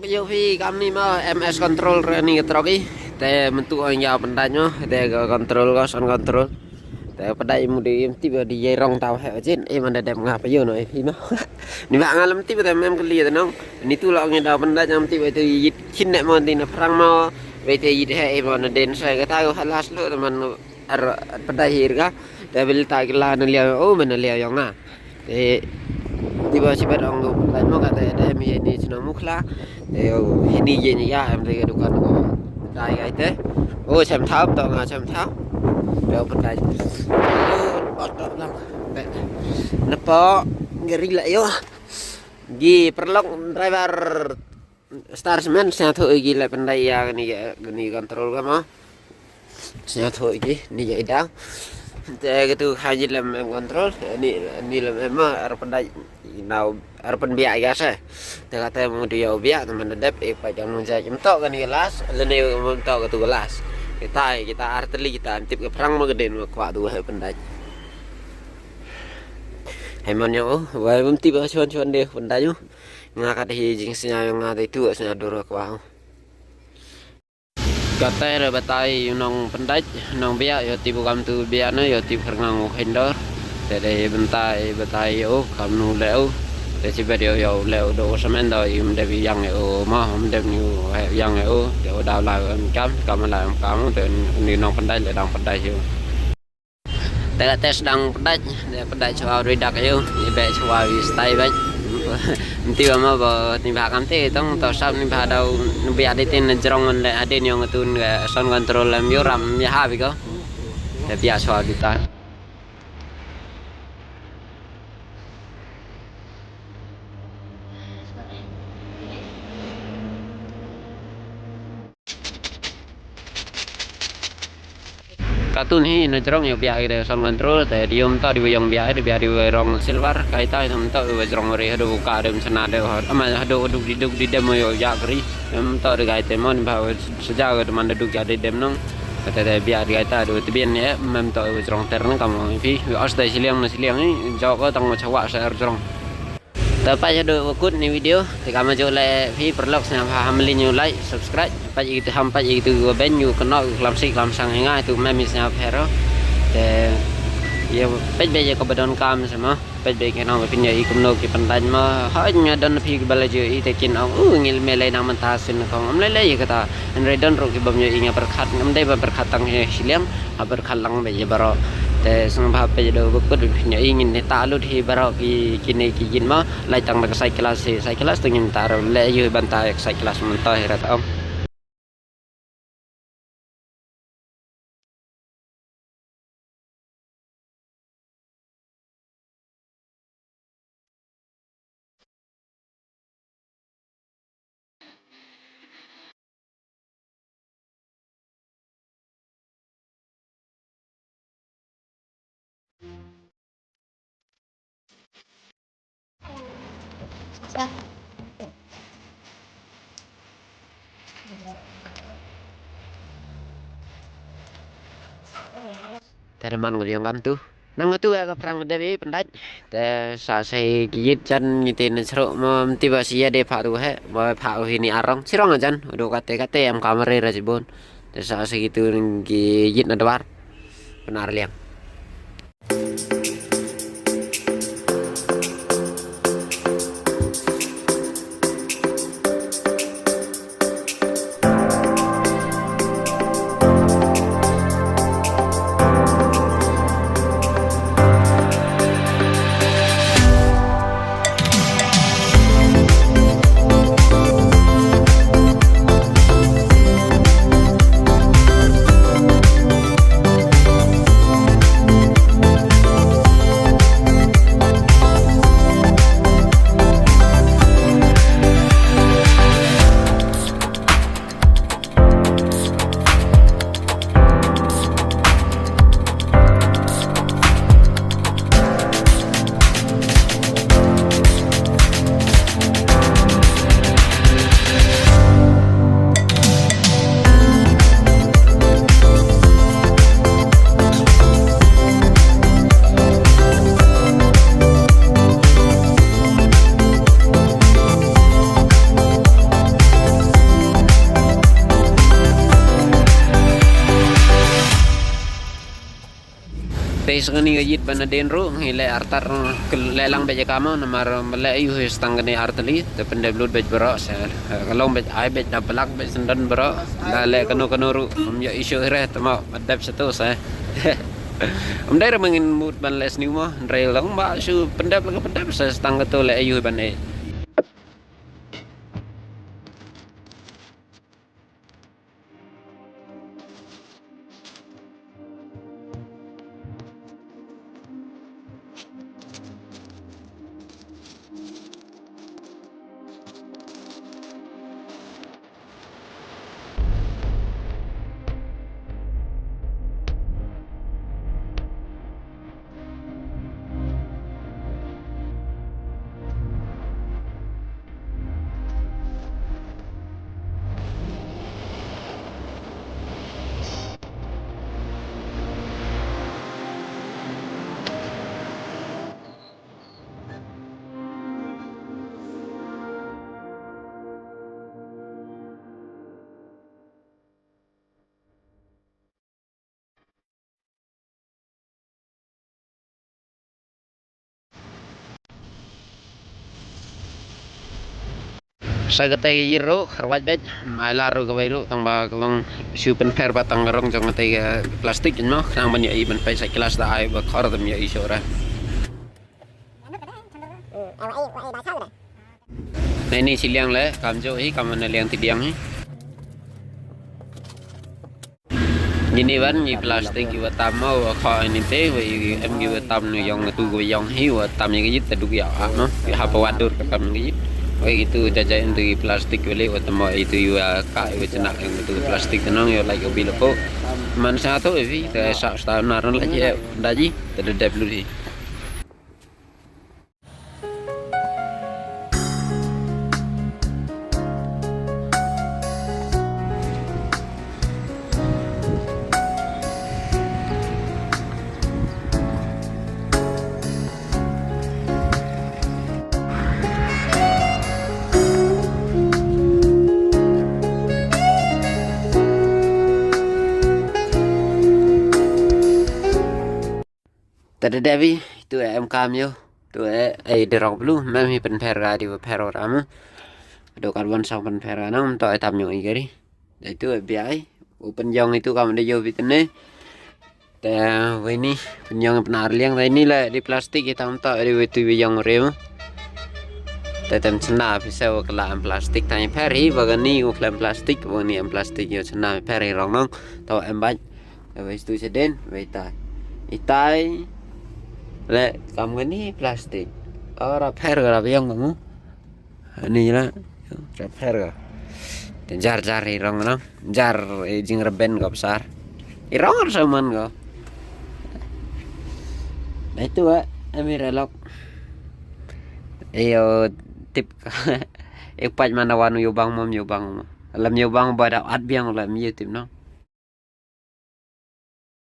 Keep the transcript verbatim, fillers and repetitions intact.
Ïoh phi kam ni ma M S control re ni ka trok i. Te mynta ong ïa pyndait mo, te ka control ka sound control. Te pyndait mu di im tip di ïa rong tau he jin e man da dem nga pa ïoh no e phi ma. Ni ba nga lem tip te mem kali te nong. Ni tu la ong ïa da pyndait ngam tip te yit khin ne mo di na phrang mo. Wei te yit he e mo na den sai ka tau halas lo te man ar pyndait hir ka. Te bil ta kila na liau o men na liau ïong nga. Te, te ba sibat ong ko, lai mo kata, te mi ni sino mukhla. Te, o, hini ye ni ya, em te dukan ko. Dai kai te. O, sem thap to nga sem thap. Te o, pendai. O, to lang. Be. Nepo, ngeri la yo. Gi perlok driver. Star semen sñiawthuh ïa ki leh pyndait ïa kani, kani control ka ma. Sñiawthuh ïa ki ni ïa i dang. Te katu kha ji lem em control, ni, ni lem em ma ar pyndait, nau ar pynbiah ïa se. Te kata mu di ïa u biah, te man da dep, eh, pait dang nung jai, ym toh kani ka las, lane ym toh katu ka las. Kita, kita ar tylli kita, ym tip ka phrang ma ka dien ma kwah tu ha pyndait. Hai man ïa u, wai ym tip ba chuan chuan de pyndait u. Nga kat hi jingsñiaw ïa nga dei tu sñiaw dur ka kwah. Kata re batai ïa u nongpyndait, nongbiah, ïoh tip u kam tu biah ne, ïoh tip khyrngang u khyndiat. Te dei bynta i batai ïa u kam nu leh u. Te sibet ïa u, ïa u leh u doh u semen da ïa u, ym dei biang ïa u ma, ym dei ïa u, eh, biang ïa u. Te u dau lai u em kam, kam lai em kam, te ni nongpyndait leh dang pyndait ïa u. Te la test dang pyndait, te pyndait shuwa u ri dak ïa u, i beh shuwa u stai beh. Mti ba ma ba ni ba kam te tong to sap ni ba dau ni ba de tin jrong on le hadien ïong tun ga sound control em ïoh ram ïa ha bi ko. Te biah shuwa u ta. Katun hi na jrong ïa biah ïa sound control te di ym ta di ïong biah di biah di rong silver kai ta ym ta di jrong ri hadu ka dem sana de ama hadu duk di duk di dem ïa kri ym ta di kai te mon ba saja ga man duk ïa di dem nong. Kata de biah di kai ta du te bien ne ym ta di jrong ter nang kam phi os dei siliang na siliang ni jok tang chawa sa jrong. Te peit haduh ba kut ni video, te kama jooh leh phi paralok sngewbha ham lyngngoh like, subscribe, peit ïa kitu ham peit ïa kitu ba beiñ ïa u kynnoh u klam sih klam sang ïa nga tu mem ïa sngewbha ro. Te ïa peit beit ïa kaba donkam sama, peit beit ki nong ba phin ïohi kumno ki pyndait ma, ha nga don phi kiba la jooh i te kin ong u ngil me lei nang mynta sien khong am lei lei ïa kata. Hynrei don ruh ki bym ïohi nga pyrkhat, ngam dei ban pyrkhat tang ïa shiliang, ha pyrkhat lang beit ïa baroh. Te sngewbha peit da ba kut phin ïohi ngin ïa ta lut hi baroh ki kine ki jin ma, lai tang da ka side class hi, side class te ngin ta ruh leh ïa ban ta ïa ka side class mynta hi rat ong. Te da man ngut ïong kam tu. Nang tu ka phrang dep i pyndait. Te sa sei ki yit jan ngi te na chro mo mti ba si ya de pha tu he. Ba pha u hi ni arong. Chirong jan. Udu kate kate am kamare ra jibon. Te sa sei ki tu ki yit na dwar. Pynarliang. Te sa kane ka ïit ba na dien ruh ngi leh artat, leh lang beit ïa ka mo, namar ba leh aïu hi sa tang kane artylli, te pyndep lut beit baroh sa, eh, ka long beit ai beit da plak beit syndon baroh, la leh kano kano ruh, ym ïoh issue hi re, te mo, ba dep sa to sa. Ym dei re ba ngin mut ban leh sniew mo, hynrei long ba shu pyndep la ka pyndep sa, sa tang kato leh aïu hi ban ai. Sa katei ka ïit ruh kharwait beit, mai la ruh kawei ruh, tang ba ka long shu pynpher ba tang ka rong jong katei ka plastik mo, khnang ban ïohi ban peit sa klas da ai ba khor tam ïohi shuh re. Nei ni shiliang le, kam jo hi, kam na liang ti diang hi. Jini wan ngi plastik iwa tam mo, wa kho ini te, wa i em ngi wa tam nu yong tu wa yong hi, wa tam ngi jit ta duk ya ah mo. Ki hapa wa dur ka kam ngi jit. Wa itu jaja itu i plastik wale, wa tam mo itu iwa ka, iwa chena yang itu plastik tenong, iwa like obi lepo. Man sa to evi, te sa sta naran la je, daji, te de dep lu hi. Tada Devi, tu em kam yo. Tu e, e de rok blu, mem hi pen pher ga di pen pher ora mu. Do kar wan sang pen pher ga nang, to e tam yo i gari. Dai tu e biai. U pen jong itu kam de yo bitene. Te weni, pen jong pen ar liang, dai ni le di plastik i tam to, di wetu wi jong re mu. Te tem chena, pisa wa kala em plastik, tanya pher hi, bagani u klem plastik, bagani em plastik yo chena, pher hi rong nong, to em baj. Wei stu seden, wei tai. Itai. Le, kam gani plastik. Ora pher ga rabiang kamu. Ani la. Ra pher ga. Te jar jar i rong no. Jar i jing reben ga besar. I rong ar saman ga. Nah itu wa, ami relok. Iyo tip ka. Ik paj mana wanu yubang mom yubang mo. Lam yubang bada at biang lam YouTube no.